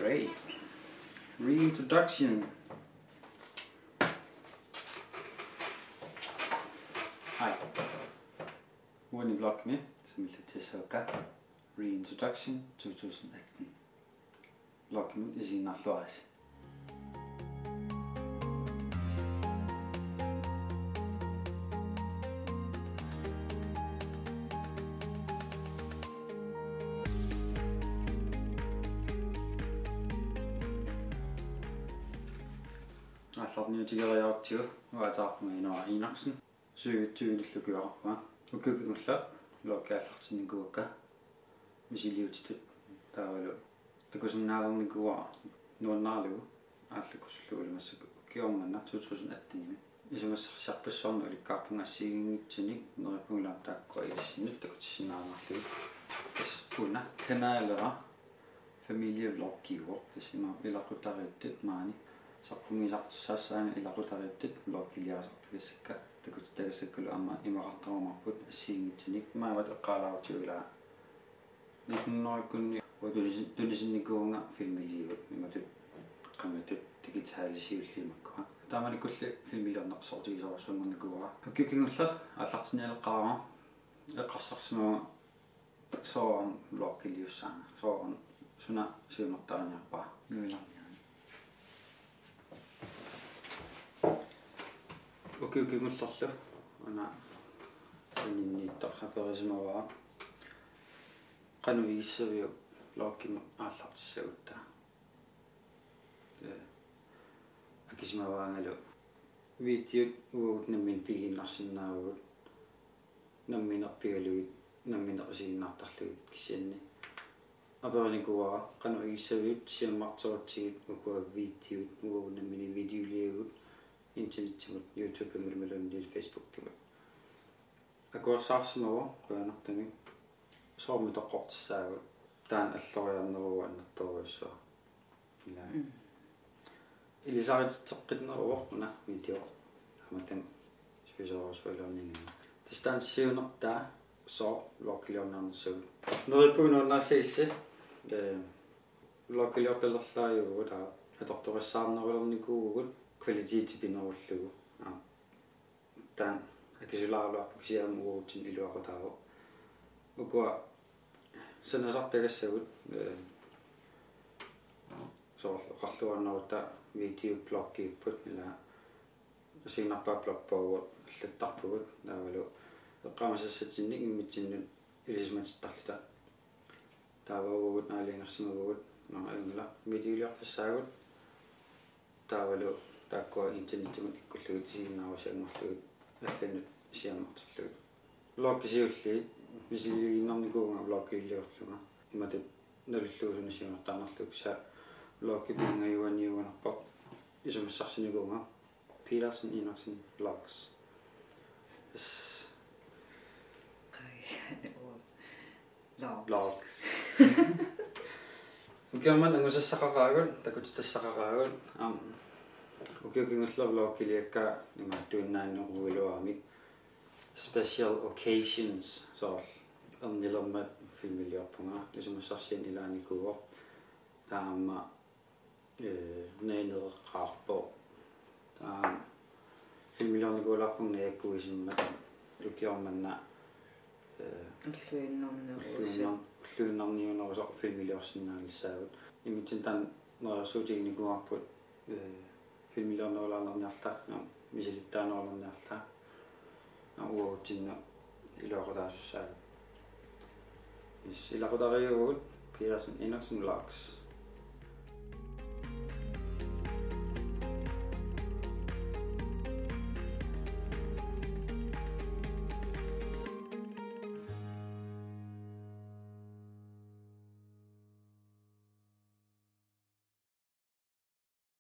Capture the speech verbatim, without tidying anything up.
Hey. Reintroduction. Hi. Uani vlogimi sammillatsiassavakka. Reintroduction two thousand eighteen. Vlogimi isiginnaarluarisi. Aallarniutigeriarutsigu uanga ataatunga Inoa Enoksen. Syvogtyve-nillu ukioqarpunga. Ukioq kingulleq vloggi aallartinnikuuakka misiliutitut taavalu takusinnaalernikuuara nuannaralugu aallakkusullugu ilimassakka ukioq manna two thousand eighteen-imi. Isumassarsiarpassuarnik ulikkaarpunga assigiinngitsunik neriuppunga ilaa taakkua ilissinnut takutissinnaanerlugit. Tassa una kanalera familievloggiuvoq, tassa imaappoq ilaqutariittut maani saqqummiisartussaassaanga ilaqutariittut vloggiliarisartagassakka takutitagassakkalu aamma imaqartarumaarput assigiinngitsunik imaappoq eqqaalaarutigu ilaa. Nitten hundrede kunni tunisi-, tunisinnikuuvunga filmiliivut imatut qangatut digitalisiulliit makkua. Taamanikkulli filmiliorneq soorlu tigisorsuanngornikuuara. Ukioq kingulleq aallartinnialeqqaarama eqqarsarsimavunga soorlu vloggiliussaanga. Soorlu suna siunertarniarpara. Nuilarniarami. Ukioq kingullerlu una saninniittoq aperisimavara. Qanoq igissaviuk vloggimik aallartissagutta? Ee, akisimavaangalu videot uagut nammineq pigiinnarsinnaavagut. Nammineq pigalugit, nammineq isiginnaartarlugit kisianni aperinikuuara qanoq igissaviuk siammarterutsigit ukua videot uagut nammineq videoliagut internettimut, YouTubemut imaluunniit Facebookimut. Akuersaarsimavoq qujanartumik soormi toqqortissaagut taanna alloriarneruvoq annertoorujussuaq. Ilaa. Mm. Ilisarititseqqinneruvoq una video. Aamma taanna spiserorsualiorninnginnama. Tassa taanna siunertaa soorlu vloggiliorniarnersugut. Neriuppugut nuannarissagissi. Ee, vloggiliortalerlaajuvugut aa atortorissaarnerulernikuuvugut kvaliteti pinerullugu. Aa. Taanna akisulaaraluarpoq kisianni aamma uagutsinnut iluaqutaavoq. Ukua sanasartagassagut, ee, soorlu oqarluaannarutta videobloggiupput ilaa assigiinnarpaat blogpoqqugut allattarpugut taavalu eqqaamasassatsinnit immitsinnut ilisimatittarluta. Taava uagut aalajangersimavugut, naa, ajunngilaq, videoliortassaagut. Taavalu taakkua internettimut ikkullugit isiginnaarusianngorlugit allanut siammarterlugit. Vloggit siulliit misiliinnarnikuuvunga vloggiliorlunga. Imatut nalullugu suna siunertarinerlugu, kisianni vloggip pingajuaniugunarpoq isumassarsinikuuvunga. Petersen Enoksen Vlogs. Yes. Qai, vlogs. Vlogs. Ukioq manna angusassaqaqaagut, takutitassaqaqaagut. Aamma ukioq kingulleq vloggiliakka imaattuinnaanerugaluaramik special occasions soorlu ernilermat filmiliorpunga, isumassarsiani ilaanikuuvoq. Taava aamma ee, naanereqqaarpoq. Taava filmiliornikuulaarpunga najakkuisimmat ukioq manna, ee, ulluinnarnerusoq. Ulluinnar-, ulluinnarniunerusoq filmiliorsinnaalissaagut. Immitsinnut taanna neriorsuutiginikuuarput, ee, filmiliornerulaarniarluta, naa, misilittaanerulerniarluta. Naa, uagutsinnut iluaqutaasussaagut. Yes, ilaqutariiuvugut Petersen Enoksen Vlogs.